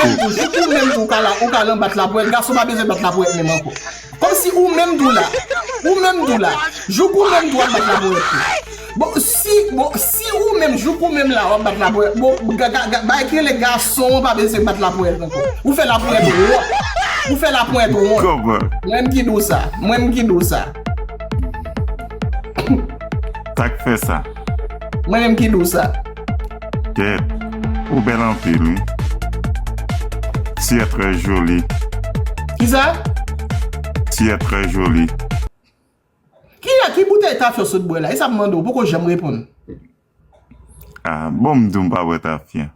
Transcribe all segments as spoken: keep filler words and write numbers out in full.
Jouk ou menm tou, ou ka la, ou ka lan bat laponyèt, gason pa bezwen bat laponyèt menm ankò. Kòmsi ou menm tou la, ou menm tou la, jouk ou menm tou ap bat laponyèt tou. Bon, si, bon, si ou menm, jouk ou menm la, w ap bat laponyèt, bon, ga, ga, ga, bagay ki rele gason an pa bezwen bat laponyèt ankò. Ou fè laponyèt wont. Ou fè laponyèt wont. Kòman? Mwen menm ki di w sa. Mwen menm ki di w sa. Sa k fè sa? Mwen menm ki di w sa. Kèt, ou bèl anpil, wi. Tu es très jolie. Kisa? Tu es très jolie. Ki, ki boutèy tafya w sot bwè la? E sa m mande w, poko janm reponn. Ah, bon, m di w m pa bwè tafya.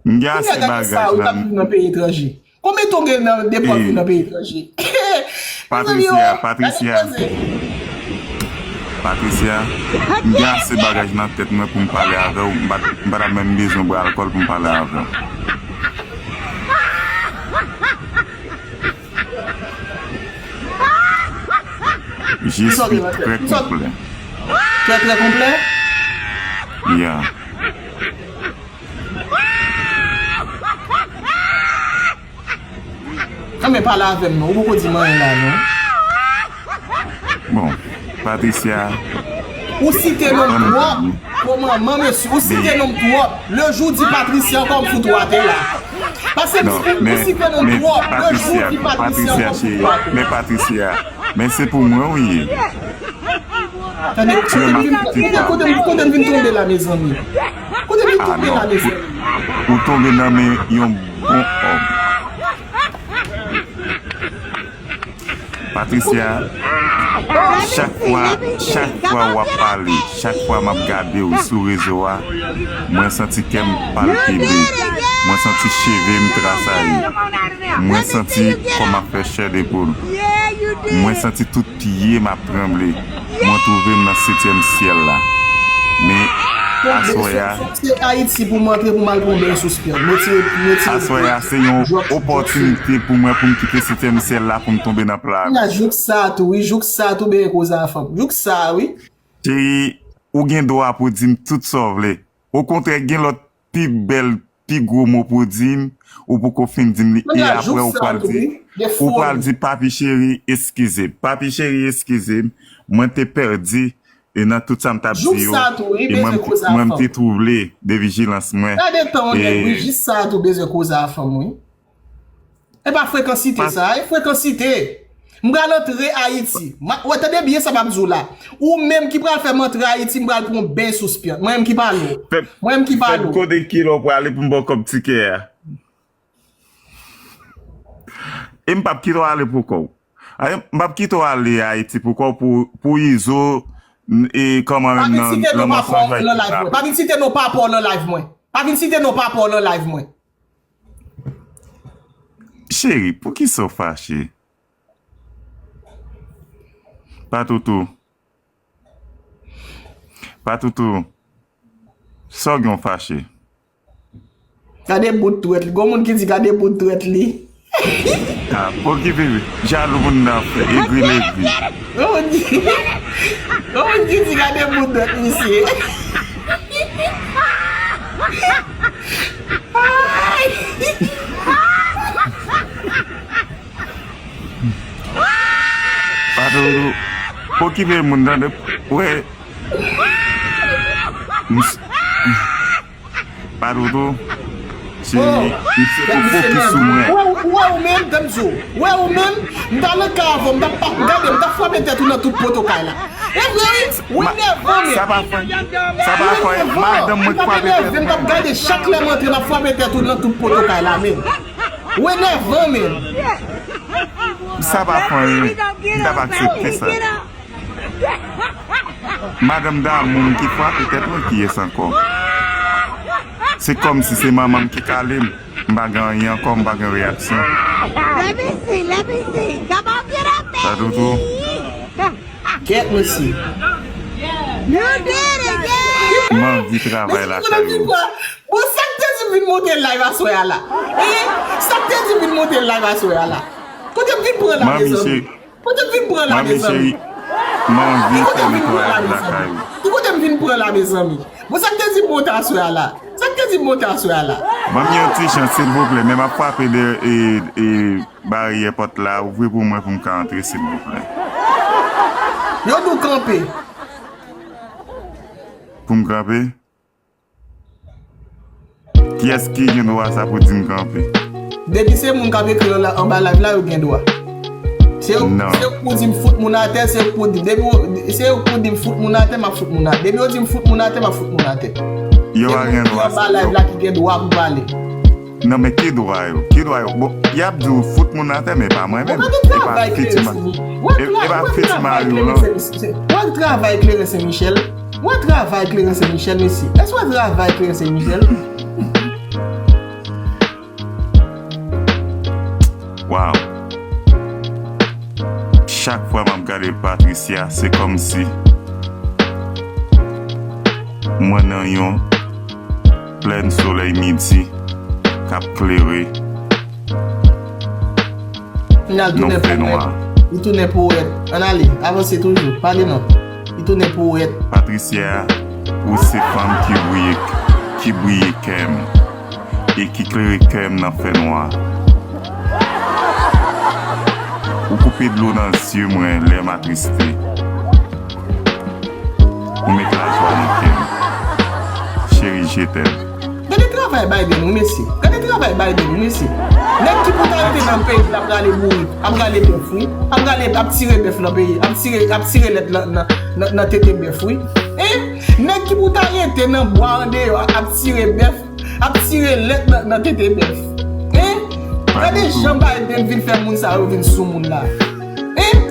M gen ase bagay sa, ou t ap viv nan peyi etranje. Konbyen tan w gen nan depi w ap viv nan peyi etranje? Patricia, Patricia. Patricia, m gen ase bagay nan tèt mwen pou m pale avè w. M pa, m pa t ap menm bezwen bwè alkòl pou m pale avè w. Je suis très complet. Très, très complet? Yeah. Anben, pale avè m non, ou poko di m anyen la non. Bon, Patricia. Ou site non m twòp. Kòman, mesye, ou site non m twòp. Le jou di Patricia ankò m fout ou atè la. Paske ou site non m twòp. Le jou di Patricia ankò m fout ou atè la. Men Patricia, men se pou mwen ou ye. Tande, kote m vin, kote, kote m, kote m vin tonbe la, mezanmi? Kote m vin tonbe la, mezanmi? Ou tonbe nan men yon bon òm. Patricia, chak fwa, chak fwa w ap pale, chak fwa m ap gade w sou rezo a, mwen santi kè m palpible. Mwen santi cheve m trasaye. Mwen santi kò m ap fè chè de poul. Mwen santi tout pye m ap tranble. Mwen twouve m nan setyèm syèl la. Men aswè a, se Ayiti pou m antre pou m al pran bèy sou spyon. Aswè a, se yon opòtinite pou mwen pou m kite setyèm syèl la pou m tonbe nan pla. Jouk sa tou, wi, jouk sa tou, byen koze a fanm. Jouk sa, wi. Cheri, ou gen dwa pou di m tout sa w vle. Okontrè, gen lòt pi bèl, pi gwo mo pou w di m, ou poko fin di m li, e apre ou pral di, ou pral di, papi cheri, eskize m. Papi cheri, eskize m, mwen te pèdi, e nan tout sa m t ap di yo, e mwen, mwen m te twouble de vijilans mwen. Gade tan w nèg, wi, jis sa a tou bezwen koze a fanm, wi. E pa frekansite sa, e frekansite. M pral antre Ayiti. Wè, tande byen sa m ap di w la. Ou menm ki pral fè m antre Ayiti, m pral pran yon beny sou spyon. Mwen menm ki pale w. Mwen menm ki pale w. Kote ki lè w prale pou m ba w kòb tikè a? E m p ap kite w ale pou kò w. M p ap kite w ale Ayiti pou kò w pou, pou Izo, e kòman menm nan, nan mansonj nan live mwen. Pa vin site non papa w nan live mwen. Pa vin site non papa w nan live mwen. Cheri, poukisa w fache? Patoutou. Patoutou. Sa w gen w fache? Gade bout twèt li. Gon moun ki di gade bout twèt li. Ah, pokipe jalou moun nan fè. Egri legri. Gon moun ki, gon moun ki di gade bout twèt misye. Patoutou, pokipe moun tande, wè. Patoutou, se misye pou fokis sou mwen. Ou wè ou menm, tann sou. Ou wè ou menm, m ta nan kay avè w, m t ap gade, m t ap frape tèt ou nan tout poto kay la. E vre wi, ou enèvan menm. Sa pa fè, sa pa fè, madanm mwen k frape tèt mwen. M t ap gade chak lè m antre m ap frape tèt ou nan tout poto kay la menm. Ou enèvan menm. Sa pa fè anyen, m t ap aksepte sa. Madanm damou m ki frape tèt mwen, kiyès ankò? Se kòmsi se manman m ki kale m. M pa gen anyen ankò, m pa gen reyaksyon. Let me see, let me see. Come on, get up there. Patoutou. Kèt mesye. You did it, yeah. M anvi travay lakay ou. Bon, sa k te di m vin monte live aswè a la? Eh, sa k te di m vin monte live aswè a la? Kote m vin pran la, mezanmi? Kote m vin pran la, mezanmi? M anvi fè netwayaj lakay ou. Ki kote m vin pran la, mezanmi? Bon, sa k te di m monte aswè a la? Sa k te di m monte aswè a la? Ban m yon ti chans, silvouplè, men m ap frape de, e, e, baryè pòt la, ouvri pou mwen pou m ka antre, silvouplè. Yo di w kanpe. Pou m kanpe? Kiyès ki gen dwa sa pou di m kanpe? Depi se moun k ap ekri anla-, anba live la, yo gen dwa. Se yo, se yo k pou di m fout moun atè, se yo k pou di, depi yo, se yo k pou di m fout moun atè, m ap fout moun atè. Depi yo di m fout moun atè, m ap fout moun atè. Yo pa gen dwa sa. Se moun ki anba live la ki gen dwa pou pale. Non, men ki dwa yo? Ki dwa yo? Bon, y ap di w fout moun atè, men pa mwen menm. E pa Fiti Ma-, e, e pa Fiti Mario, non. Wè travay Kleren Sen Michel. Wè travay Kleren Sen Michel, mesye. Èske wè travay Kleren Sen Michel? Wow. Chak fwa m ap gade Patricia, se kòmsi mwen nan yon plèn solèy midi k ap klere nan fènwa. Li tounen powèt. Ann ale, avanse toujou. Pale non. Li tounen powèt. Patricia, ou se fanm ki briye, ki briye kè m e ki klere kè m nan fènwa. Ou koupe dlo nan zye mwen lè m atriste. Ou met lajwa nan kè m. Cheri, je t'aime. Gade travay Biden wi mesye. Gade travay Biden wi mesye. Nèg ki pou ta rete nan peyi l ap rale bourik, ap rale bèf wi. Ap rale, ap tire bèf nan peyi, ap tire, ap tire lèt nan, nan, nan, nan tete bèf wi. Hein? Nèg ki pou ta rete nan bwa andeyò, ap tire bèf, ap tire lèt nan, nan tete bèf. Hein? Gade jan Biden vin fè moun sa yo vin sou moun la. Hein?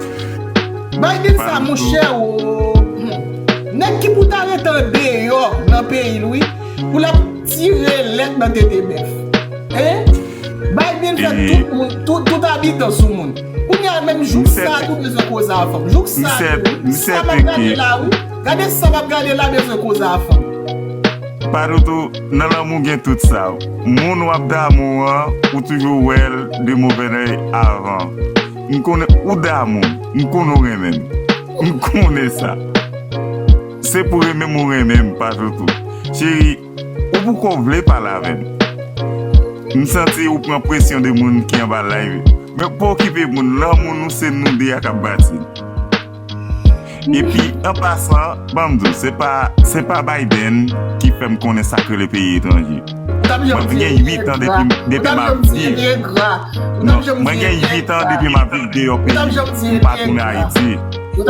Biden sa, monchè, o. Hmm. Nèg ki pou ta rete andeyò nan peyi l wi, pou l ap tire lèt nan tete bèf. Hein? Biden fè tout moun, tout, tout abitan sou moun. Kounye a menm jouk sa tou bezwen koze a fanm. Jouk sa tou. Sa m ap gade la wi. Gade sa m ap gade la bezwen koze a fanm. Patoutou, nan lanmou gen tout sa. Moun w ap damou an, ou toujou wè l de movè lèy avan. M konnen ou damou m, m konnen w renmen m. M konnen sa. Se pou renmen m ou renmen m, Patoutou. Cheri, ou poko vle pale avè m. M santi ou pran presyon de moun ki anba live. Men pa okipe moun, lanmou nou se nou de a k ap bati l. Epi, an pasan, ban m di w, se pa, se pa Biden ki fè m konnen sa k rele peyi etranje. Mwen gen uit an depi, depi m ap viv. Non, mwen gen uit an depi m ap viv deyò peyi. M pa tounen Ayiti. E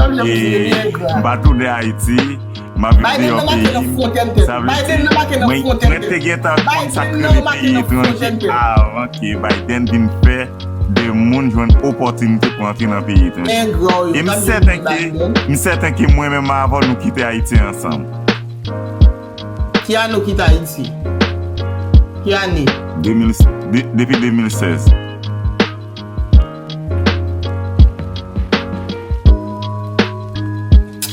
m pa tounen Ayiti. M ap viv deyò peyi m. Sa vle di, mwen, mwen te gentan konn sa k rele peyi etranje avan ke Biden vin fè de moun jwenn opòtinite pou antre nan peyi etranje. E m sèten ke, m sèten ke mwen menm avè w nou kite Ayiti ansanm. Ki ane w kite Ayiti? Ki ane? De mil, de, depi de mil sèz.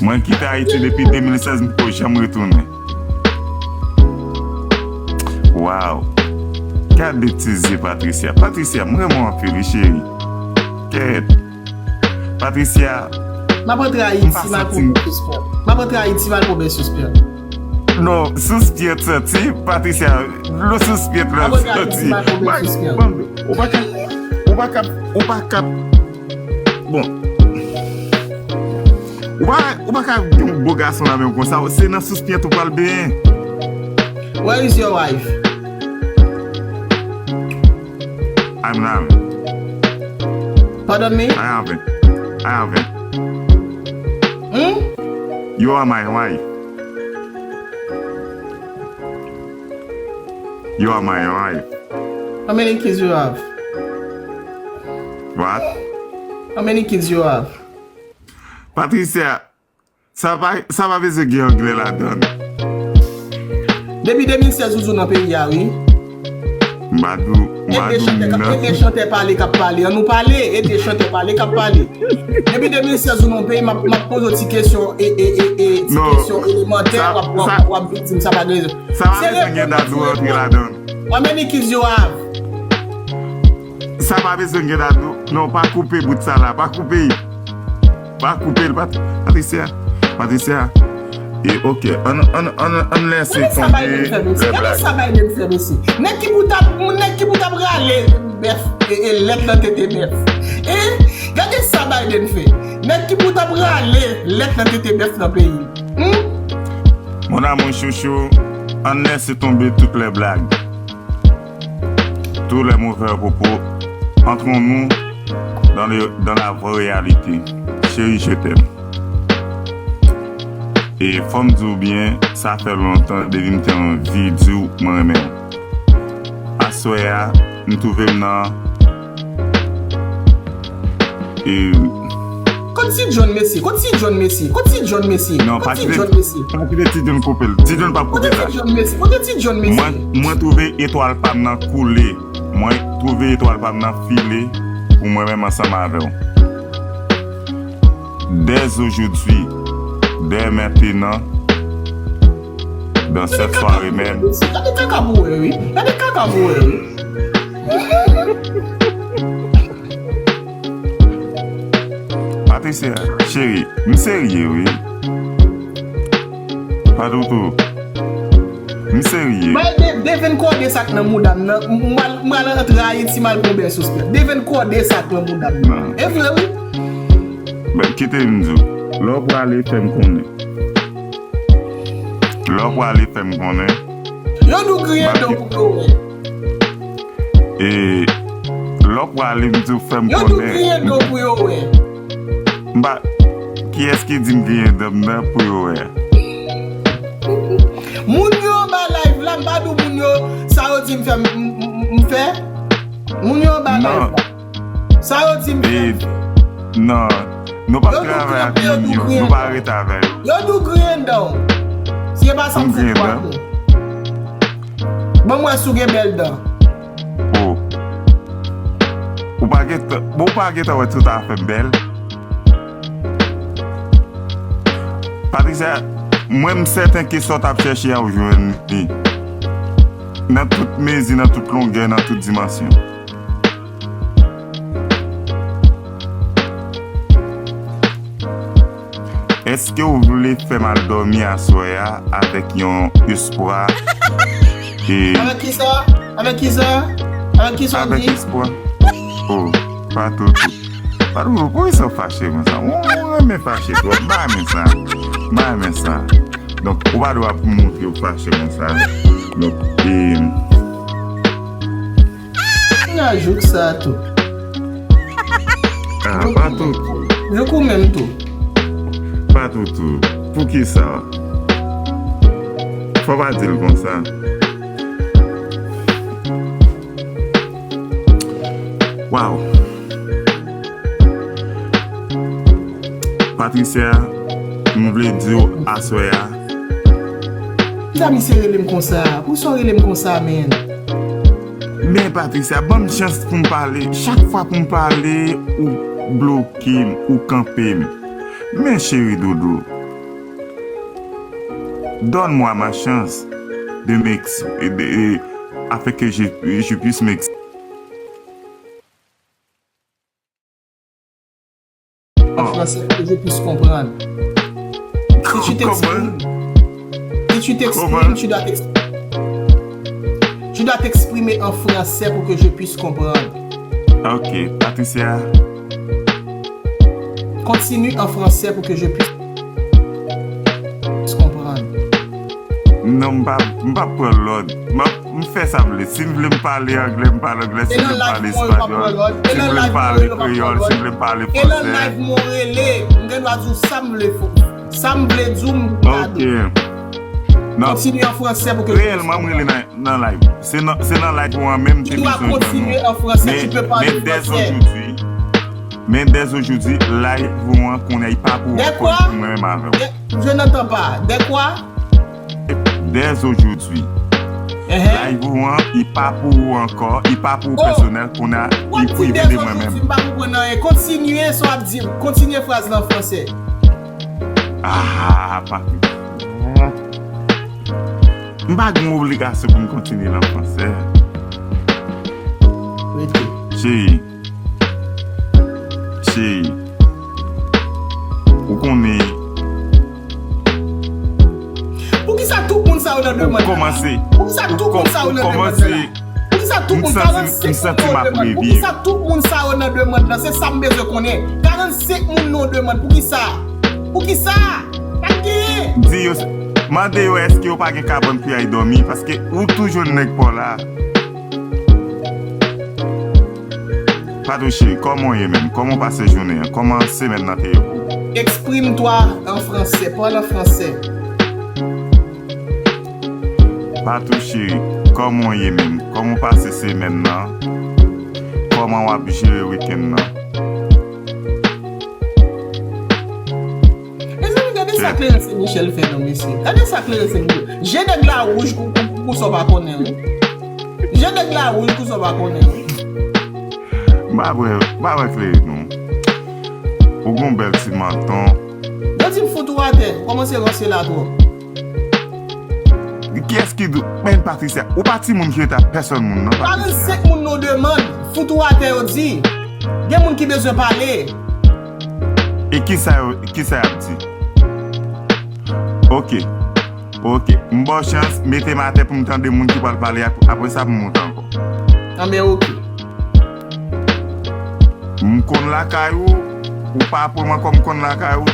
Mwen kite Ayiti depi de mil sèz, m poko janm retounen. Wow! Gade ti zye Patricia. Patricia, m renmen w anpil, wi, cheri. Kèt. Patricia, m ap antre Ayiti, m al pran bèl sispann. M ap antre Ayiti, m al pran bèl sispann. Non, souspyèt santi, Patricia, dlo souspyèt la santi. Ou pa ka, ou pa ka, ou pa ka, bon. Ou pa, ou pa ka gen yon bo gason la menm konsa, se nan souspyèt ou pral benyen. Where is your wife? I'm not. Pardon me? I haven't. I haven't. Hmm? You are my wife. You are my wife. How many kids you have? What? How many kids you have? Patricia, sa pa, sa pa bezwen gen anglè ladan l. Depi de mil sèz ou di w nan peyi a, wi. M pa di w, m pa di w nan. Ede chantè pale k ap pale. Ann nou pale, ede chantè pale k ap pale. Depi de mil sèz ou nan peyi, m ap, m ap poze w ti kesyon, e, e, e, e, ti kesyon elemantè, w ap, w ap, w ap vin di m sa pa gen rezon. Sa pa bezwen gen dat dwe antre ladan. How many kids you have? Sa pa bezwen gen dat dwe. Non, pa koupe bout sa la, pa koupe. Pa koupe l, Pat-, Patricia. Patricia. E, ok, ann, ann, ann, ann lèse tonbe lè blag. Gade sa Biden fè, mesye. Gade sa Biden fè, mesye. Nèg ki pou t ap, nèg ki pou t ap rale bèf, e, e, lèt nan tete bèf. E, gade sa Biden fè. Nèg ki pou t ap rale lèt nan tete bèf nan peyi. Hmm? Mon amour chouchou, ann lèse tonbe tout lè blag. Tous les mauvais propos, entrons-nous dans le, dans la vraie réalité. Chérie, je t'aime. E fò m di w byen, sa fè lontan depi m te anvi di w mwen renmen w. Aswè a, m twouve m nan, e, Kot Ti John, mesye? Kot Ti John, mesye? Kot Ti John, mesye? Non, pa kite, pa kite Ti John koupe l. Ti John p ap koupe sa. Kote Ti John, mesye? Kote Ti John, mesye? Mwen, mwen twouve etwal pa m nan koule. Mwen twouve etwal pa m nan file pou mwen menm ansanm avè w. Dès aujourd'hui, dès maintenant, dans cette soirée même. Gade kaka pou wè, wi. Gade kaka pou wè, wi. Patricia, cheri, m serye, wi. Pa toutou. M serye. Bay de, devenn kòde sa k nan mouda m nan. M, m al, m al rantre Ayiti, m al pran bèl sou stè. Devenn kòde sa k nan mouda m nan. Non. E vre, wi. Ben, kite m di w. Lè w prale, fè m konnen. Lè w prale, fè m konnen. Yo di w griyen dan pou yo wè. E lè w prale, m di w fè m konnen. Yo di w griyen dan pou yo wè. M pa, kiyès ki di m griyen dan m nan pou yo wè? Moun yo anba live la, m pa di w moun yo, sa yo di m fè, m, m, m, m fè. Moun yo anba live la. Sa yo di m fè, m fè. Non, nou p ap travay ak moun yo, nou pa rete avè yo. Yo di w griyen dan w. Si e pa sa, m fout pa w. Ban m wè si w gen bèl dan. Oh. Ou pa gentan, bon, ou pa gentan wè tout afè m bèl. Patricia, mwen m sèten ke sa w t ap chèche a, ou jwenn li. Nan tout mezi, nan tout longè, nan tout dimansyon. Èske w vle fè m al dòmi aswè a avèk yon espwa? E avèk kisa? Avèk kisa? Avèk kisa w di? Avèk espwa. Oh, pa toutou. Pa toutou, poukisa w fache konsa? Ou, ou renmen fache twòp. M pa renmen sa. M pa renmen sa. Donk, ou pa dwe ap montre w fache konsa. Donk, e, N a jouk sa tou. Ah, pa toutou. Jouk ou menm tou. Pa toutou. Poukisa? Fò pa di l konsa. Waw. Patricia, m vle di w aswè a. Kisa misye rele m konsa? Poukisa w rele m konsa, menn? Men Patricia, ban m chans pou m pale. Chak fwa pou m pale, ou bloke m, ou kanpe m. Men cheri doudou, donne-moi ma chance de m'ex-, de, de, afin que je, je puisse m'ex- En français, que je puisse comprendre. Si tu t'exprimes, si tu t'exprimes, tu dois t'ex-, tu dois t'exprimer en français pour que je puisse comprendre. Ok, Patricia. Continue en français pour que je puisse comprendre. Non, m pa, m pa pran lòd. M ap, m fè sa m vle. Si m vle m pale anglè, m pale anglè. Si m vle m pale espanyòl, si m vle m pale kreyòl, si m vle m pale fransè. E nan live mwen rele, m gen dwa di w sa m vle fò. Sa m vle di w, m gade. Ok. Non. Continue en français pour que je puisse comprendre. Reyèlman, m rele nan, nan live. Se nan, se nan live ou an menm te bezwen jwenn nou. Tu dois continuer en français, tu peux parler français. Men, men dès aujourd'hui, men dès aujourd'hui, live ou an kounye a, li pa pou ou ankò, li pou mwen menm avè w. Des quoi? Dès aujourd'hui. Live ou an, li pa pou ou ankò, li pa pou ou pèsonèl, kounye a, li prive de mwen menm. W ap di dès aujourd'hui, m pa konprann anyen. Kontinye sa w ap di, kontinye fraz lan an fransè. Ah, pa. M pa gen obligasyon pou m kontinye l an fransè. Rete. Cheri. Cheri. Poukisa tout moun sa yo nan demann nan la? Poukisa tout moun sa yo nan demann nan la? Poukisa tout moun, karannsenk moun nan demann? Poukisa tout moun sa yo nan demann nan? Se sa m bezwen konnen. Karannsenk moun nan demann. Poukisa? Poukisa? Sa k genyen? Di yo, mande yo èske yo pa gen kabann pou y al dòmi, paske ou toujou nèg pa w la. Patou cheri, kòman w ye menm? Kòman w pase jounen an? Kòman semèn nan te ye pou ou? Exprime-toi en français, parle en français. Patou cheri, kòman w ye menm? Kòman w pase semèn nan? Kòman w ap jere wikenn nan? Mezanmi, gade sa Clérancé Michel fè non, mesye. Gade sa Clérancé Michel. Je nèg la wouj kou, kou, kou, kou sa w pa konnen, wi. Je nèg la wouj kou sa w pa konnen, wi. M pa wè, m pa wè klere non. Ou gon bèl ti manton. Yo di m fout ou atè, ou kòmanse ranse la twòp. Kiyès ki di w? Men Patricia, ou pa timoun ki rete ak pèsòn moun non, Patricia. Karannsenk moun nan demann, fout ou atè yo di. Gen moun ki bezwen pale. E kisa yo, kisa y ap di? Ok. Ok. M ba w chans, mete m atè pou m tande moun ki pral pale, ap-, apre sa pou m monte ankò. Anben, ok. M konn lakay ou, ou pa aprann mwen kòm m konn lakay ou.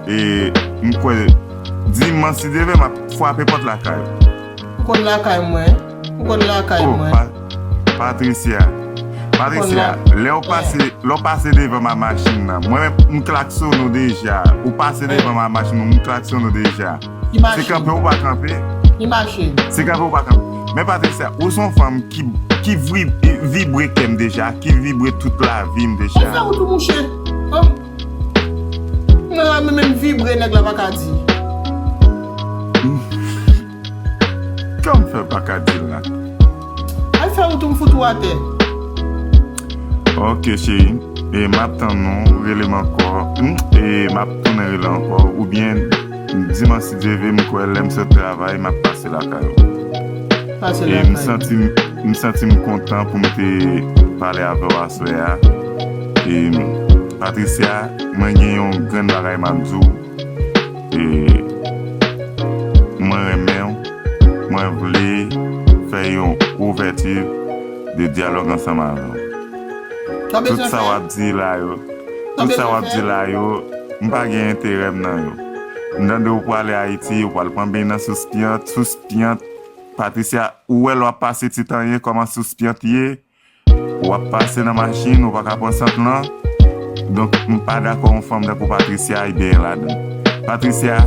E m kwè, dimanch si Dye vle, m ap frape pòt lakay ou. Ou konn lakay mwen. Ou konn lakay mwen. Oh, Pa-, Patricia. Patricia, lè w pase, lè w pase devan ma machin nan, mwen menm, m klaksone w deja. Ou pase devan ma machin nan, m klaksone w deja. Se kanpe ou pa kanpe? Ki machin? Se kanpe ou pa kanpe? Men Patricia, ou se yon fanm ki, ki vri-, vibre kè m deja, ki vibre tout lavi m deja. Ou fè wout ou mouche. Hum. Nan la, men menm vibre, nèg la pa ka di. Kòman fè pa ka di l la? Al fè wout ou, m fout ou atè. Ok, cheri. E m ap tann ou, rele m ankò. Hmm, e m ap tounen rele ankò. Oubyen, dimanch si Dye vle, m kwè lè m sot travay, m ap pase lakay ou. Pase lakay ou. E m santi m, m santi m kontan pou m te pale avè w aswè a. E Patricia, mwen gen yon grenn bagay m ap di w. E mwen renmen w, mwen vle fè yon ouvèti de dyalòg ansanm avè w. Tout sa w ap di la yo, tout sa w ap di la yo, m pa gen enterè m nan yo. M tande w prale Ayiti, ou pral pran beny nan Sous Pyant, Sous Pyant, Patricia, ou wè lè w ap pase Titanyen, kòman Sous Pyant ye, w ap pase nan machin, ou pa ka pran sant lan. Donk, m pa dakò yon fanm tankou Patricia al benyen ladan. Patricia,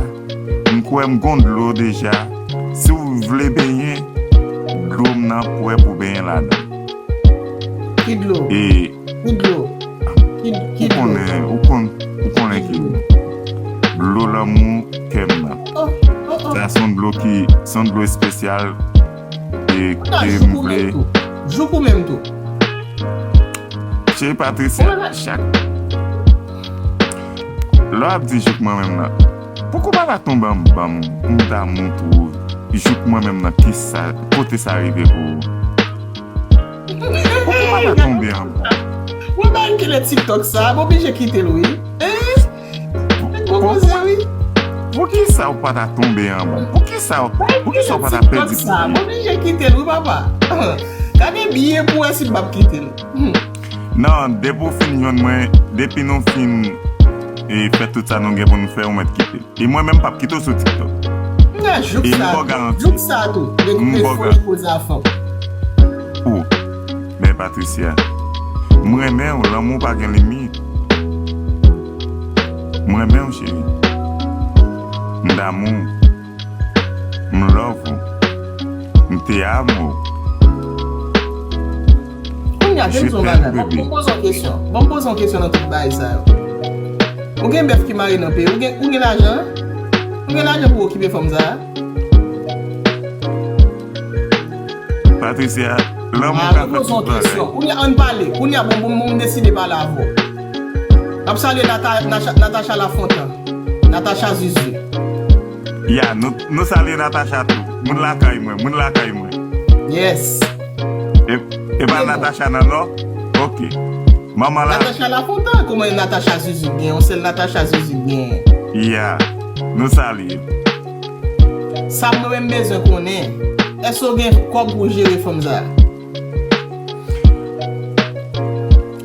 m kwè m gon dlo deja. Si w vle benyen, dlo m nan prè pou benyen ladan. Ki dlo? E ki dlo? Ki, ki dlo? Ou konnen, ou konn, ou konnen ki dlo. Dlo lanmou kè m nan. Oh, oh, oh. Sa se yon dlo ki, se yon dlo espesyal. E, e m vle. Jouk ou menm tou. Cheri Patricia, chak lè w ap di jouk mwen menm nan, poko pa ta tonbe anba m, m ta montre w jouk mwen menm nan, kisa, kote sa rive pou ou. Poko pa ta tonbe anba. Mwen ba m kile TikTok sa, m oblije kite l wi. Eh? Gwo koze wi. Poukisa ou pa ta tonbe anba? Poukisa, poukisa ou pa ta pèdi pye? Mwen oblije kite l wi papa. Gade byen pou wè si m p ap kite l. Hmm. Non, depi w fin jwenn mwen, depi nou fin, e, fè tout sa nou gen pou nou fè, ou mèt kite. E mwen menm p ap kite w sou TikTok. M nan jouk sa tou. Jouk sa tou. M ba w garanti. Ou, men Patricia, m renmen w, lanmou pa gen limit. M renmen w, cheri. M damou w. M love ou. M te amo. Kounye a, tande yon bagay. Ban m poze yon kesyon. Ban m poze yon kesyon nan tout bagay sa yo. Ou gen bèf ki mare nan peyi, ou gen, ou gen lajan? Ou gen lajan pou okipe fanm sa a? Patricia, lanmou ka fè tout bagay. Kounye a, ann pale. Kounye a, bon, bon, bon, m deside pale avè w. N ap salye Nata-, Nacha-, Natacha Lafontan. Natacha Zuzu. Ya, nou, nou salye Natacha tou. Moun lakay mwen, moun lakay mwen. Yes. E, e pa Natacha nan lò? Ok. Manman la. Natacha Lafontan, kòman Natacha Zuzu gen? Yon sèl Natacha Zuzu gen. Yeah. Nou salye. Sa mwen menm bezwen konnen, èske w gen kòb pou w jere fanm sa?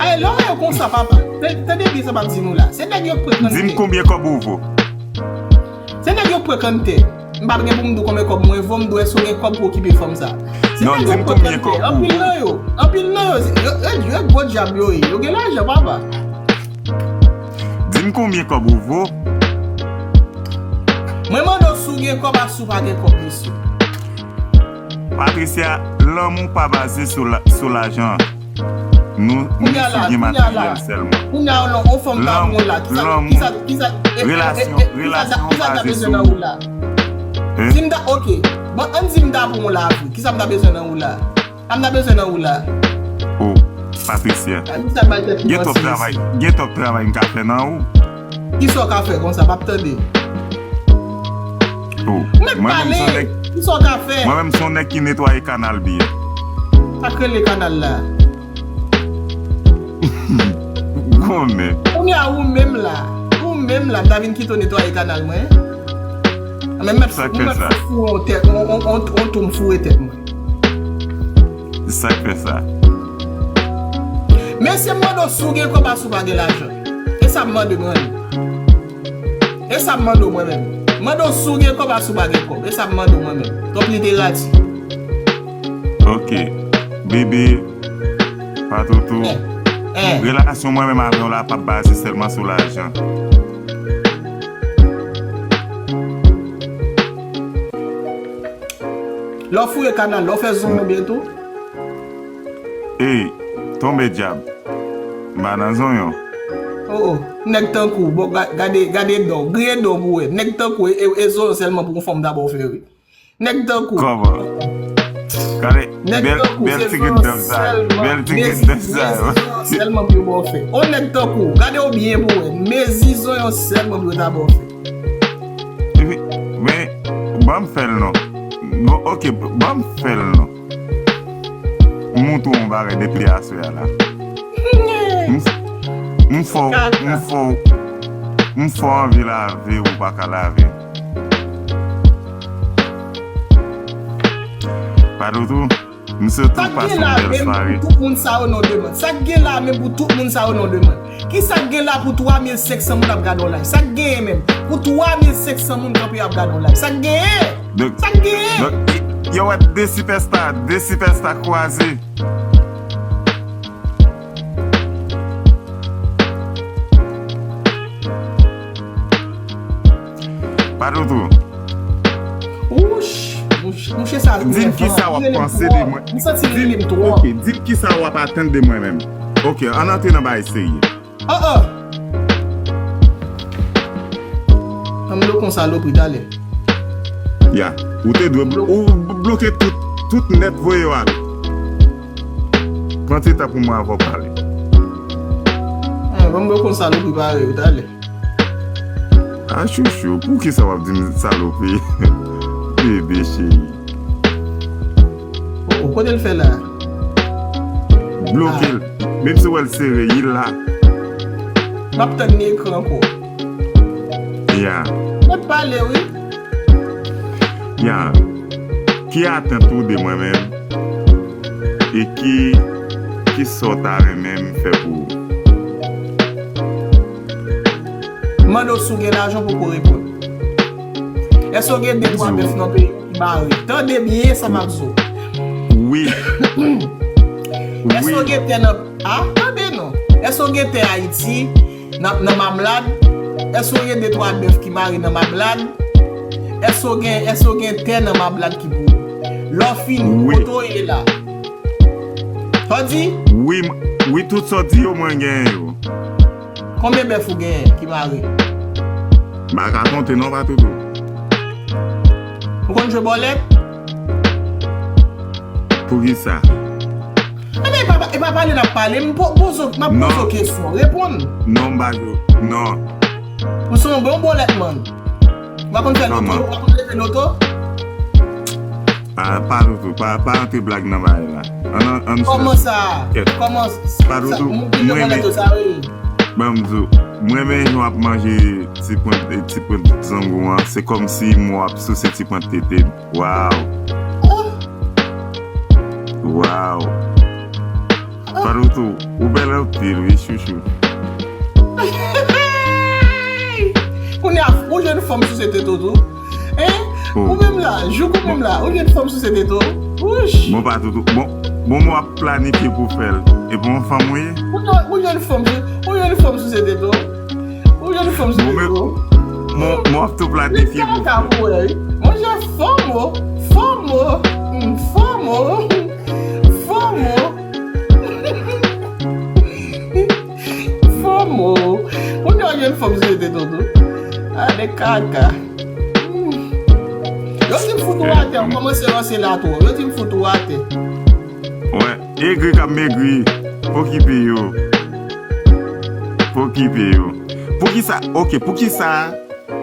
Ay, lè w wè yo konsa, papa. Tande, tande byen sa m ap di nou la. Se nèg yo k pran kante. Di m konbyen kòb ou vo. Se nèg yo k pran kante. M pa gen pou m di w konbyen kòb mwen vo, m di w èske w gen kòb pou okipe fanm sa. Se nèg yo k pran kante. Non, di m konbyen kòb ou vo. Anpil nan yo, anpil nan yo, se, yo, yo, yo gwo dyab yo ye. Yo gen lajan, papa. Di m konbyen kòb ou vo. Mwen mande w si w gen kòb ak si w pa gen kòb, mesye. Patricia, lanmou pa baze sou la, sou lajan. Nou, nou sou byen materyèl sèlman. Kounye a la, kounye a la, on fanm ta pou la. Kisa, kisa, kisa, relasyon, relasyon baze sou. Kisa ta bezwen nan ou la? Hein? Si m ta, ok. Bon, ann di m ta pou la vre. Kisa m ta bezwen nan ou la? Sa m ta bezwen nan ou la? Oh, Patricia. Gen twòp travay, gen twòp travay m ka fè nan ou. Kisa w ka fè konsa? M ap tande. Oh, mwen menm se yon nèg, kisa w ka fè? Mwen menm se yon nèg ki netwaye kanal byen. Sa k rele kanal la? Konnen. Kounye a ou menm la, ou menm la, m ta vin kite w netwaye kanal mwen. Mwen mèt, mwen mèt foure yon tèt, yon, yon, yon, yon tou m foure tèt mwen. Sa k fè sa? Mesye, m mande w si w gen kòb a si w pa gen lajan. E sa m mande mwen menm. E sa m mande w mwen menm. M mande w si w gen kòb a si w pa gen kòb. E sa m mande w mwen menm. Twòp literati. Ok. Bebe, Patoutou. Eh, eh. Relasyon mwen menm avè w la p ap baze sèlman sou lajan. Lè w fouye kanal, lè w fè zonyon byen tou. Ey, tonbe dyab. M pa nan zonyon. Oh, oh. Nèg tankou w, bon, ga-, gade, gade dan w. Griye dan w pou w wè. Nèg tankou w, e, e, e zonyon sèlman pou yon fanm ta ba w fè, wi. Nèg tankou w. Kòman? Gade, bèl, bèl ti grenn dan sa yo. Bèl ti grenn dan sa yo. Sèlman pou yo ba w fè. On nèg tankou w, gade w byen pou w wè. Mezi zonyon sèlman pou yo ta ba w fè. Epi, men, ban m fè l non. Bon, ok, ban m fè l non. M montre w yon bagay depi aswè a la. M, m fè w, m fè w, m fè w anvi lave, ou pa ka lave. Patoutou, m swete w pase yon bèl sware. Sa k gen la menm pou tout moun sa yo nan demann? Sa k gen la menm pou tout moun sa yo nan demann? Kisa k gen la pou twa mil senk san moun ap gade w live? Sa k genyen menm pou twa mil senk san moun kanpe ap gade w live? Sa k genyen? Donk, sa k genyen? Donk, yo wè de sipèsta, de sipèsta kwaze. Patoutou. Wouch, mouch-, mouche sa. Di m kisa w ap panse de mwen. M santi l rele m twòp. Ok, di m kisa w ap atann de mwen menm. Ok, ann antre nan bagay serye. Oh, oh. Ban m bloke yon salopri, talè. Ya, ou te dwe blo-, ou bl-, bloke tout, tout nèt, voye yo ale. Pran ti tan pou mwen avan w pale. Eh, ban m bloke yon salopri parèy ou, talè. A chouchou, poukisa w ap di m salopri? Bebe cheri. Oh, oh, kote l fè la? Bloke l. Menm si w wè l sere, li la. M ap tann li ekran ankò. Ya. M ap pale, wi. Ya. Ki atant ou de mwen menm? E ki, ki sa w ta renmen m fè pou ou? M mande w si w gen lajan, w poko reponn. Èske w gen de twa bèf nan peyi w ki mare? Tande byen sa m ap di w. Wi. Èske w gen tè nan, a, tande non. Èske w gen tè Ayiti, nan, nan Mamlad? Èske w gen de twa bèf ki mare nan Mamlad? Èske w gen, èske w gen tè nan Mamlad ki pou ou? Lè w fini, kote w ye la? Sa w di? Wi, m-, wi, tout sa w di yo, mwen genyen yo. Konbyen bèf ou genyen ki mare? M pa ka konte non, Patoutou. Ou konn jwe bòlèt? Poukisa? Ebyen, e pa, e pa pale n ap pale, m po-, poze w, m ap poze w kesyon, reponn. Non, m pa jwe, non. Ou se yon bon bòlèt, man. Ou pa konn fè loto, ou pa konn leve loto? Pa, pa Doudou, pa, pa antre blag nan bagay la. Ann, ann, ann. Kòman sa? Kèt. Kòman sa? Pa Doudou, mwen renmen. Ban m di w, mwen renmen jan w ap manje ti pwent, ti pwent zango an. Se kòmsi mwen w ap souse ti pwent tete m. Waw. Waw. Pa Doudou, ou bèl anpil, wi, chouchou. Kounye a, ou jwenn fanm souse tete w tou? Hein? Ou menm la, jouk ou menm la, ou jwenn fanm souse tete w? Wouch! Bon, pa Doudou. Bon, bon, mwen ap planifye pou fè l. E bon, fanm ou ye? Ou jwenn, ou jwenn fanm, ou jwenn fanm souse tete w? Ou jwenn fanm souse tete w? Bon, mwen ap tou planifye pou fè l. Kaka pou wè, wi. Monchè, fanm o, fanm o, mm, fanm o, fanm o. Fanm o. Kounye a w jwenn fanm souse tete w tou? A, de kaka. Yo di m fout ou atè, ou kòmanse ranse la twò. Yo di m fout ou atè. Wè, egri k ap megri. Pokipe yo. Pokipe yo. Poukisa, ok, poukisa,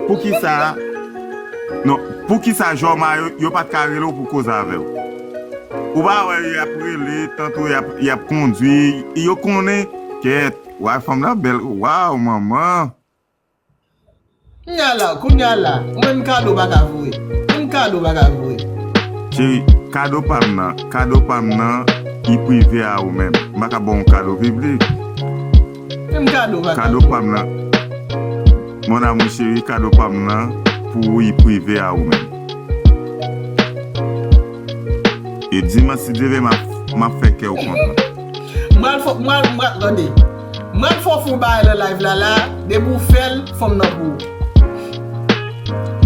poukisa, non, poukisa Jòma yo, yo pa t ka rele w pou koze avè w? Ou pa wè y ap rele, tanto y ap, y ap kondui, yo konnen, kèt, wè fanm nan bèl, waw, manman. Kounye a la, kounye a la, ou menm kado pa ka voye. Menm kado pa ka voye. Cheri, kado pa m nan, kado pa m nan, li prive a ou menm. M pa ka ba w yon kado piblik. Menm kado pa ka voye. Kado pa m nan, mon amour chéri, kado pa m nan, pou ou, li prive a ou menm. E dimanch, si Dye vle, m ap, m ap fè kè w kontan. M pral fè, m pral, m pral, tande. M pral fè w fè yon bagay nan live la, la, depi w fè l, fanm nan pou ou.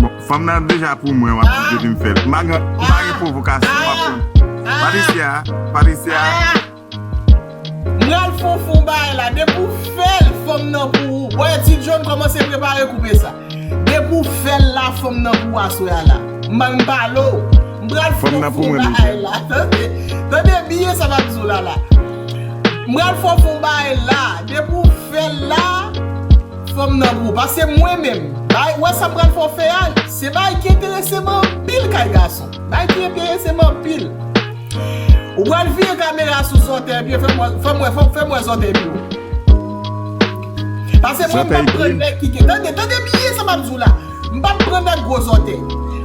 Bon, fanm nan deja pou mwen, w ap di depi m fè l. M pa gen, m pa gen pwovokasyon, m ap konn. Patricia, Patricia. M pral fè w fè yon bagay la, depi w fè l, fanm nan pou ou. Wè, Ti John kòmanse prepare koupe sa. Depi w fè l la, fanm nan pou ou aswè a la. M pa, m pale w. M pral fè w fè yon bagay la. Tande, tande byen sa m ap di w la la. M pral fè w fè yon bagay la. Depi w fè l la, fanm nan pou ou. Paske mwen menm, bay, wè sa m pral fè w fè a, se bagay ki enterese m anpil kay gason. Bagay ki enterese m anpil. Ou pral vire kamera sou zòtèy pye, fè m wè, fè m wè, fè m, fè m wè zòtèy pye w. Paske mwen, m p ap pran nèg ki gen, tande, tande byen sa m ap di w la. M p ap pran nèg gwo zòtèy.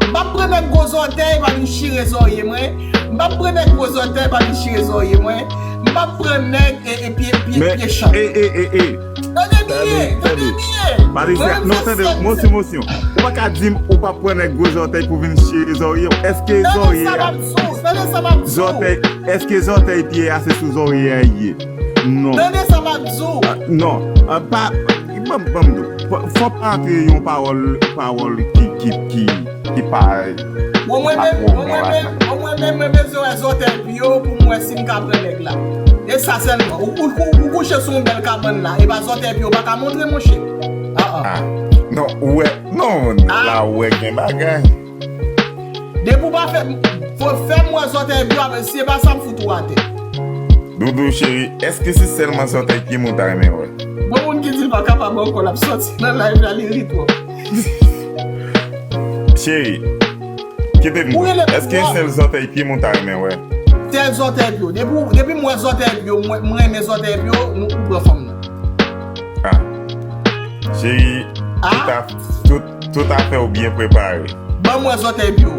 M p ap pran nèg gwo zòtèy pa vin chire zòrye mwen. M p ap pran nèg gwo zòtèy pa vin chire zòrye mwen. M p ap pran nèg e, e pye, pye, pye chan. Tande byen, tande byen. Patricia, non, tande, mosyon, mosyon. Ou pa ka di m ou p ap pran nèg gwo zòtèy pou vin chire zòrye w. Èske zòrye a, zòtèy, èske zòtèy pye a se sou zòrye a ye? Non. Tande sa m ap di w. Ah, non. Ah, pa, ban m, ban m di w. Fò, fò pa antre yon pawòl, pawòl ki, ki, ki, ki pa, ki pa bon nan bagay. Bon, mwen menm, mwen menm, mwen bezwen wè zòtèy pye w pou m wè si m ka pran nèg la. E sa sèlman. Ou, ou, ou, ou kouche sou yon bèl kabann la, e pa zòtèy pye w pa ka montre, monchè. Ah, ah. Ah, non, ou wè, non, la ou wè gen bagay. Depi w pa fè, fò fè m wè zòtèy pye w, apre si e pa sa m fout ou atè. Doudou cheri, èske se sèlman zòtèy pye m ou ta renmen wè? Bon, moun ki di l pa kapab ankò, l ap sòti nan live la, li ri twòp. Cheri, kite m di w, èske se sèl zòtèy pye m ou ta renmen wè? Sèl zòtèy pye w. Depi, depi m wè zòtèy pye w, mwen, mwen renmen zòtèy pye w, nou, ou pran fanm nan. Ah. Cheri, tout a, tout, tout afè w byen prepare. Ban m wè zòtèy pye w.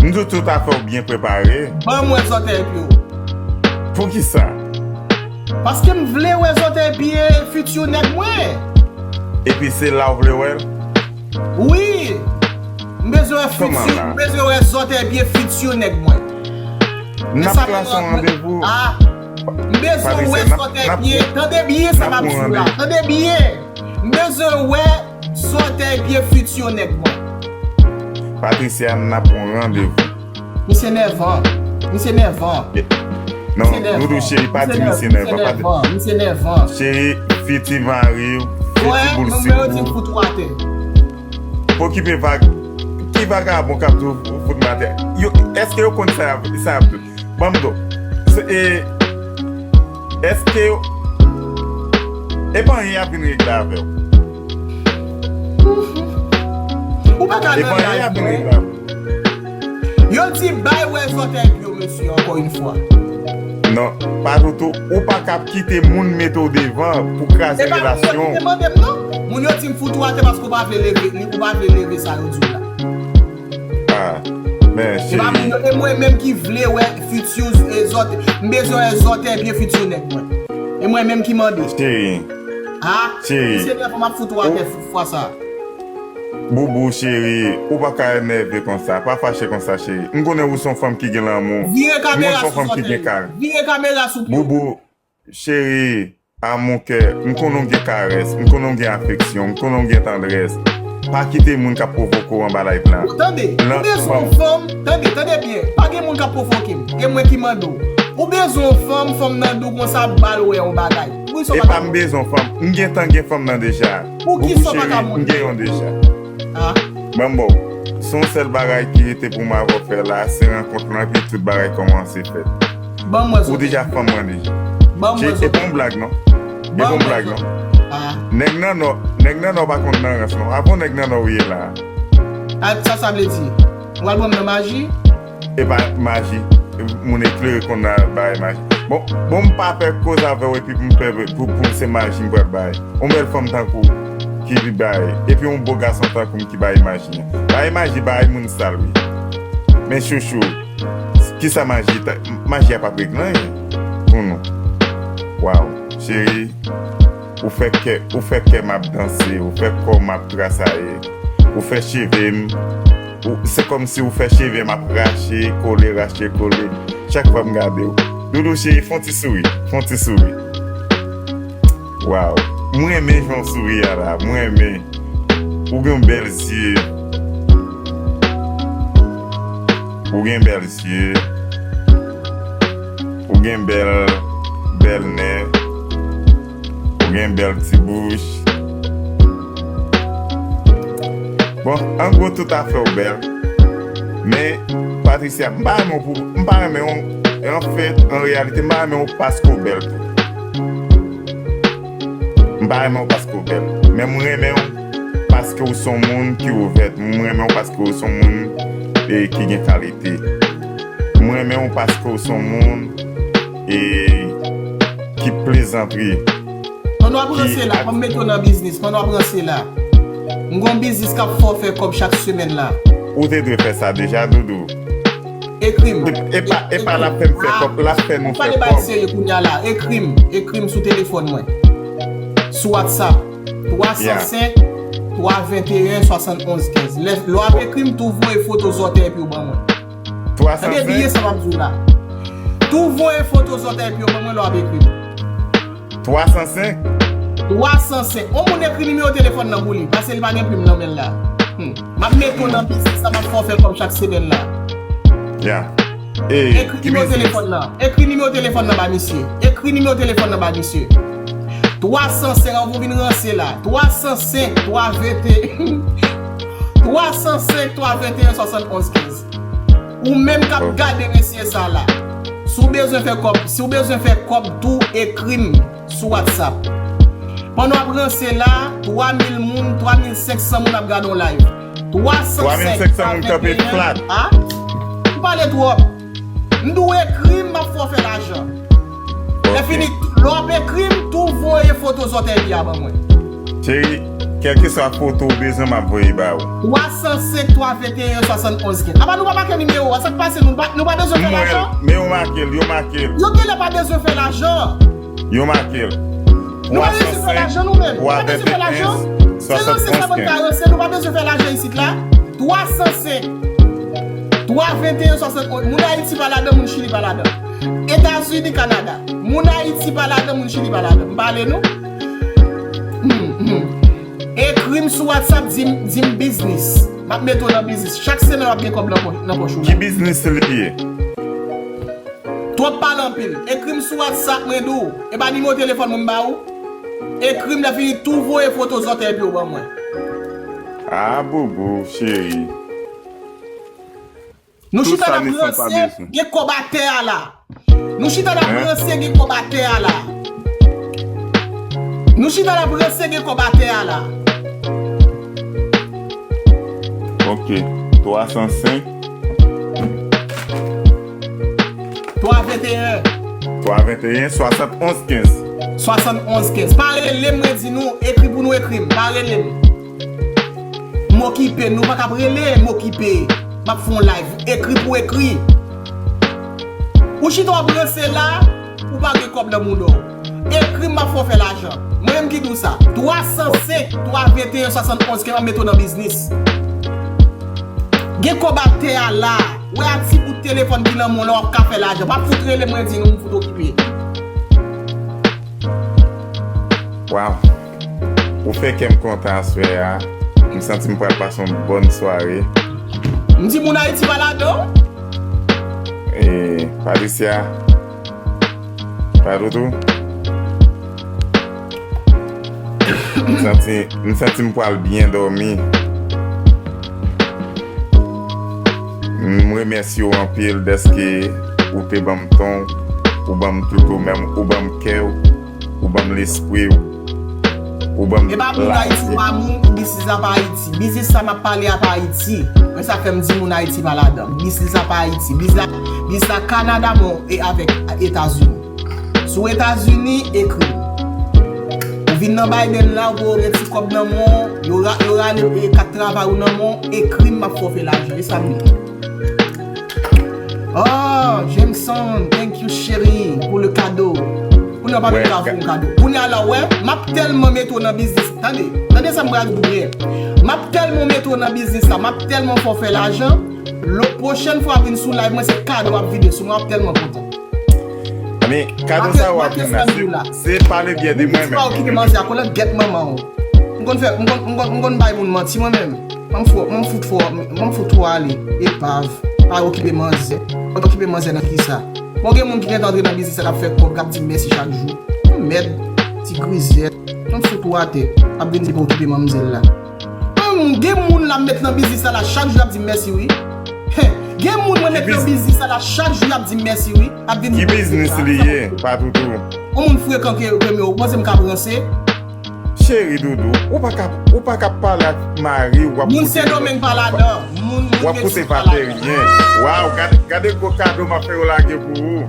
M di w tout afè w byen prepare. Ban m wè zòtèy pye w. Poukisa? Paske m vle wè zòtèy pye fiti nèg mwen. Epi se la w vle wè l? Wi. M bezwen wè fiti, m bezwen wè zòtèy pye fiti nèg mwen. N ap trase yon randevou. Ah. M bezwen wè zòtèy pye. Tande byen sa m ap di w la. Tande byen. M bezwen wè zòtèy pye fiti nèg mwen. Patricia, n ap pran randevou. Misye nèvan. Misye nèvan. Non, Doudou cheri, pa di misye nèvan. Misye nèvan. Cheri, fiti mari w, fiti boul sik ou. Pokipe vag-, ki vagabon k ap di w fout m atè? Yo, èske yo konn sa y ap, sa y ap di? Ban m di w. Se, e, èske yo, e pa anyen y ap vin regle avè w. Ou pa ka nan live mwen. E pa anyen y ap vin regle avè w. Yo di bay wè zòtèy pye w, mesye, ankò yon fwa. Non, pa toutou, ou pa ka ap kite moun mete w devan pou kraze relasyon. E pa moun yo ki te mande m, non. Moun yo di m fout ou atè paske ou pa vle leve, ou pa vle leve sa yo di w la. Ah, men cheri. E pa moun yo, e mwen menm ki vle wè fiti e zòtèy, m bezwen wè zòtèy pye fiti nèg mwen. E mwen menm ki mande. Cheri. Ah, cheri. Se nèf m ap fout ou atè fwa sa. Boubou cheri, ou pa ka enève konsa, pa fache konsa cheri. M konnen ou se yon fanm ki gen lanmou. Vire kamera sou zòtèy. Vire kamera sou pye. Boubou cheri, amoukè, m konnen w gen karès, m konnen w gen afeksyon, m konnen w gen tandrès. Pa kite moun k ap pwovoke w anba live la. Tande, ou bezwen yon fanm, tande, tande byen, pa gen moun k ap pwovoke m, e mwen ki mande w. Ou bezwen yon fanm, fanm nan di w konsa, ba l wè yon bagay. Poukisa w pa ka mande? E pa m bezwen fanm, m gentan gen fanm nan deja. Poukisa w pa ka mande? M gen yon deja. Ah. Ban m ba w. Se yon sèl bagay ki rete pou m avè w fè la, se rankont lan, epi tout bagay kòmanse fèt. Ban mwen zòtèy. Ou deja fanm mwen deja. Ban mwen zòtèy. E pa yon blag non. E pa yon blag non. Ah. Nèg nan nò, nèg nan nò pa konn nan rans non. Avan nèg nan nò ou ye la. A sa sa vle di? Ou al pran m nan maji? E pa maji. Moun eklere konn nan bay maji. Bon, bon, m pa pè koz avè w epi pou m pè pou, pou se maji m pral bay. Yon bèl fanm tankou w ki bay. Epi yon bo gason tankou m ki bay maji. Bay maji, bay moun sal wi. Men chouchou, kisa maji ta, maji a p ap regle anyen pou nou. Waw, cheri, ou fè kè, ou fè kè m ap danse, ou fè kò m ap trasaye, ou fè cheve m, ou, se kòmsi ou fè cheve m ap rache, kole, rache, kole. Chak fwa m gade w. Doudou cheri, fè yon ti souri, fè yon ti souri. Waw, mwen renmen jan w souri a la, mwen renmen. Ou gen bèl zye. Ou gen bèl zye. Ou gen bèl, bèl nen. Ou gen bèl ti bouch. Bon, an gwo tout afè w bèl. Men, Patricia, m pa renmen w pou, m pa renmen w, anfèt, an reyalite, m pa renmen w paske w bèl tou. M pa renmen w paske w bèl. Men m renmen w paske w se yon moun ki ouvè. M renmen w paske w se yon moun, e, ki gen kalite. M renmen w paske w se yon moun, e, ki plezantri. Pandan w ap ranse la, ban m mete w nan biznis. Pandan w ap ranse la, m gen yon biznis k ap fè w fè kòb chak semèn la. Ou te dwe fè sa deja, Doudou. Ekri m. E pa, e pa l ap fè m fè kòb, l ap fè nou fè kòb. Pale bagay serye kounye a la. Ekri m, ekri m sou telefòn mwen. Sou WhatsApp. Twa san senk, twa venteyen, swasann onz kenz. Lè, lè w ap ekri m, tou voye foto zòtèy pye w ban mwen. Tande byen sa m ap di w la. Tou voye foto zòtèy pye w ban mwen lè w ap ekri m. Twa san senk? Twa san senk. On moun ekri nimewo telefòn nan pou li, paske li pa gen plim nan men l la. Hmm. M ap mete w nan biznis la, m ap fè w fè kòb chak semèn la. Ya. Ekri nimewo telefòn nan. Ekri nimewo telefòn nan ba misye. Ekri nimewo telefòn nan ba misye. Twa san senk, anvan w vin ranse la. Twa san senk, twa venteyen. Twa san senk, twa venteyen, swasann onz kenz. Ou menm k ap gade mesye sa la. Si w bezwen fè kòb, si w bezwen fè kòb tou, ekri m sou WhatsApp. Pandan w ap ranse la, twa mil moun, twa mil senk san moun ap gade w live. Twa san senk, twa venteyen, a? Ou pale twòp. M di w ekri m, m ap fè w fè lajan. Lè fini, lè w ap ekri m, tou voye foto zòtèy pye a ban mwen. Cheri, kèlkeswa foto w bezwen, m ap voye ba ou. Twa san senk, twa venteyen, swasann onz kenz. Apa nou pa make nimewo a, sa k pase nou? Nou pa, nou pa bezwen fè lajan? Men yo make l, yo make l. Yo genlè pa bezwen fè lajan. Yo make l. Nou pa bezwen fè lajan nou menm. Nou pa bezwen fè lajan. Se ranse sa bann ka ranse, nou pa bezwen fè lajan isit la. Twa san senk, twa venteyen, swasann onz. Moun Ayiti pa ladan, moun Chili pa ladan. Etazini, Kanada. Moun Ayiti pa ladan, moun Chili pa ladan. M pale nou. Hmm, hmm. Ekri m sou WhatsApp, di m, di m biznis. M ap mete w nan biznis. Chak semèn w ap gen kòb nan pò-, nan pòch ou la. Ki biznis li ye? Twòp pale anpil. Ekri m sou WhatsApp, mwen di w. E pa nimewo telefòn mwen m ba ou? Ekri m, lè fini tou voye foto zòtèy pye w ban mwen. Ah, boubou, cheri. Nou chita n ap ranse, gen kòb atè a la. Nou chita n ap ranse, gen kòb atè a la. Nou chita n ap ranse, gen kòb atè a la. Ok, twa san senk. venteyen. Twa venteyen, swasannonz kenz. Swasannonz kenz. Pa rele m, mwen di nou, ekri pou nou ekri m. Pa rele m. M okipe, nou pa kab rele, m okipe. M ap fè yon live. Ekri pou ekri. Ou chita w ap ranse la, ou pa gen kòb nan mouda w. Ekri m, m ap fè w fè lajan. Mwen menm ki di w sa. Twa san senk, twa venteyen, swasannonz kenz, m ap mete w nan biznis. Gen kòb atè a la. Wè a ti bout telefòn ki nan men w la, w ap ka fè lajan. Pa fout rele mwen di nou, m fout okipe. Waw. Ou fè kè m kontan aswè a. M santi m pral pase yon bòn sware. M di moun Ayiti pa ladan w? E, Patricia. Pa toutou. M santi, m santi m pral byen dòmi. M remèsye w anpil dèske ou te ban m tan w, ou ban m tout ou menm, ou ban m kè w, ou ban m lespri w, ou ban m... E pa moun Ayiti, pa moun, biznis la pa Ayiti. Biznis sa m ap pale a pa Ayiti. Mwen sa fè m di moun Ayiti pa ladan. Biznis la pa Ayiti. Biznis la, biznis la Kanada, men e avèk Etazini. Si w Etazini, ekri m. Ou vin nan Biden la, ou gen ti kòb nan men w, yo ra-, yo rale, e, kat travay ou nan men w, ekri m, m ap fè w fè lajan. E sa m ye. Oh, Jameson, thank you, cheri, pou le kado. Kounye a w pa menm ka fè yon kado. Kounye a la, w wè, m ap tèlman mete w nan biznis. Tande, tande sa m pral di w byen. M ap tèlman mete w nan biznis la, m ap tèlman fè w fè lajan. Lè pwochèn fwa w ap vin sou live mwen, se kado w ap vide sou mwen, w ap tèlman kontan. Men, kado sa w ap jwenn la, se, se pa le byen de mwen menm. Ou pa okipe manzè a, kolangyèt manman w. M konn fè, m konn, m konn, m konn bay moun manti mwen menm. Mwen m fou, mwen m fout fò, mwen m fout twò ale. Epav, pa okipe manzè. Okipe manzè nan kisa? Bon, gen moun ki gentan antre nan biznis la, k ap fè kòb, k ap di m mèsi chak jou. Mèd, ti grizèt. Mwen m fout ou atè. Ap vin di pa okipe manmzèl la. Hum, gen moun l ap met nan biznis la, la chak jou y ap di m mèsi wi. Heh, gen moun mwen met nan biznis la, la chak jou y ap di m mèsi wi. Ap vin di m mèsi. Ki biznis li ye, pa toutou? Yon moun frekan ke, ke m yo, ou panse m ka ranse? Cheri doudou, ou pa ka, ou pa ka pale ak mari w, w ap koute Sendomeng pa ladan. Moun, moun w ap koute Meksik pa ladan. Pateryen. Waw, gade, gade gwo kado m ap fè yo lage pou ou.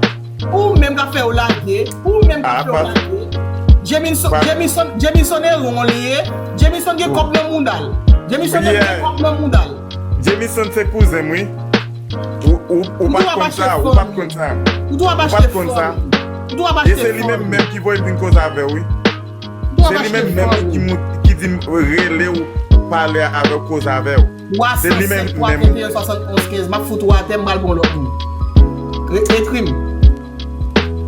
Ou menm k ap fè yo lage. Ou menm k ap fè yo lage. Jameson, Jameson, Jameson Heron li ye. Jameson gen kòb nan mouda l. Jameson gen kòb nan mouda l. Jameson se kouzen m, wi. Ou, ou, ou pa t konn sa, ou pa t konn sa. Ou pa t konn sa. E se li menm menm ki voye m vin koze avè w, wi. Se li menm menm ki, ki di m rele w, pale avè w, koze avè w. Se li menm menm. Twa san senk, twa venteyen, swasannonz kenz, m ap fout ou atè, m pral pran lòt moun. Re-, ekri m.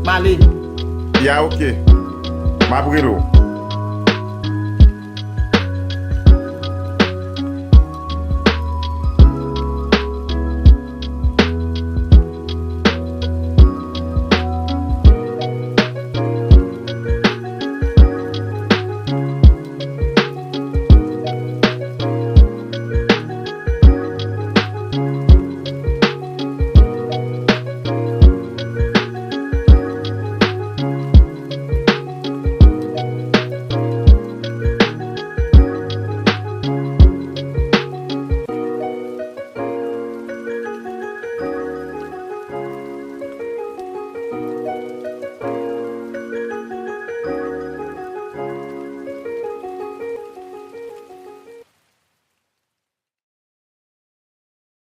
M ale. Ya, oke. M ap rele w.